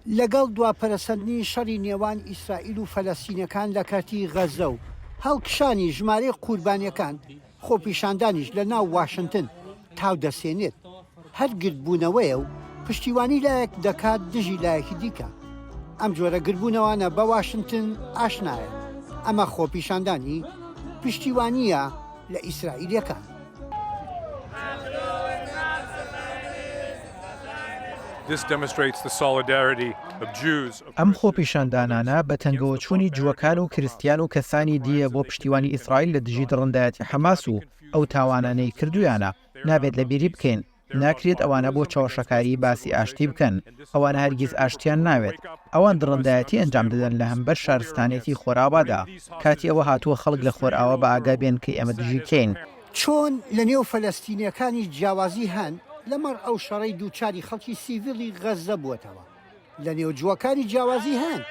لەگەڵ دوا پەرەسەندنی شەڕی نێوان ئیسرائیل و فەلەستینەکان لە کەرتی غەززە و هەڵکشانی ژمارەی قوربانیەکان، خۆپیشاندانیش لە ناو واشنتن تاو دەسێنێت، هەر گردبوونەوەیە و پشتیوانی لایەک دەکات دژی لایەکی دیکە. ئەم جۆرە گردبوونەوانە بە واشنتن ئاشنایە، ئەمە خۆپیشاندانی پشتیوانییە لە ئیسرائیلیەکان. ئەم خۆپیشاندانانە بە تەنگەوەچوونی جووەکان و کریستیان و کەسانی دییە بۆ پشتیوانی ئیسرائیل لە دژی دڕندایەتی حەماس و ئەو تاوانانەی کردوویانە، نابێت لەبیری بکەین. ناکرێت ئەوانە بۆ چەواشەکاری باسی ئاشتی بکەن، ئەوانە هەرگیز ئاشتیان ناوێت، ئەوان دڕندایەتی ئەنجام دەدەن لە هەمبەر شارستانیەتی خۆرئاوادا، کاتی ئەوە هاتووە خەڵک لە خۆرئاوا بە ئاگا بێن کە ئێمە دژی کێین. چۆن لە نێو فەلەستینیەکانیش جیاوازی هەن لەمەڕ ئەو شەڕەی دووچاری خەڵکی سیڤیلی غەززە بووەتەوە؟ لە نێو جووەکانی جیاوازی هەن،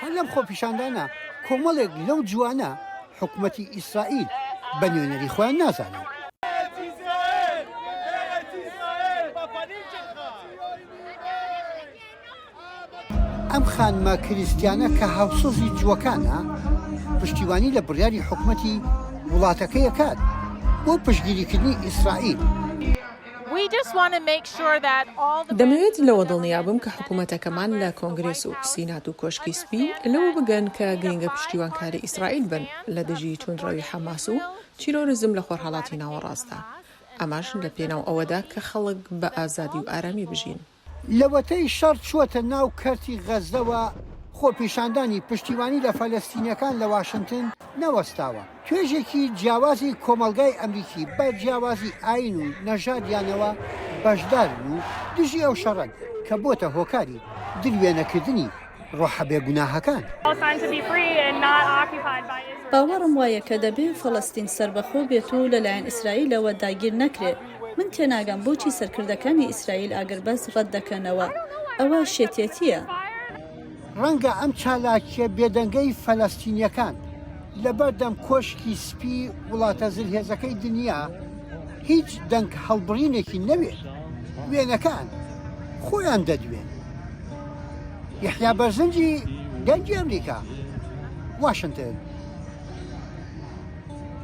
هەر لەم خۆپیشاندانە کۆمەڵێک لەو جووانە حکومەتی ئیسرائیل بە نوێنەری خۆیان نازانن. ئەم خانمە کریستیانە کە هاوسۆزی جووەکانە، پشتیوانی لە بڕیاری حکومەتی وڵاتەکەی ئەکات بۆ پشتگیریکردنی ئیسرائیل. دەمەوێت لەوە دڵنیابم کە حکومەتەکەمان لە کۆنگرێس و سینات و کۆشکی سپی لەوە بگەن کە گرنگە پشتیوانکاری ئیسرائیل بن لە دژی توندڕەوی حەماس و تیرۆریزم لە خۆرهەڵاتی ناوەڕاستدا، ئەمەش لە پێناو ئەوەدا کە خەڵک بە ئازادی و ئارامی بژین. لەوەتەی شەڕ چووەتە ناو کەرتی غەززەوە، خۆپیشاندانی پشتیوانی لە فەلەستینییەکان لە واشنتن نەوەستاوە. توێژێکی جیاوازی کۆمەڵگای ئەمریکی بە جیاوازی ئایین و نەژادیانەوە بەشدارن و دژی ئەو شەڕەن کە بۆتە هۆکاری دروێنەکردنی ڕۆحە بێگوناهەکان. باوەڕم وایە کە دەبێ فەڵەستین سەربەخۆ بێت و لەلایەن ئیسرائیلەوە داگیر نەکرێ. من تێناگەم بۆچی سەرکردەکانی ئیسرائیل ئاگربەست ڕەتدەکەنەوە. ئەوە شێتێتییە. ڕەنگە ئەم چالاکییە بێدەنگەی فەلەستینییەکان لەبەردەم کۆشکی سپی وڵاتە زلهێزەکەی دنیا هیچ دەنگ هەڵبڕینێکی نەوێت. وێنەکان خۆیان دەدوێن. یەحیا بەرزنجی، دەنگی ئەمریکا، واشنتن.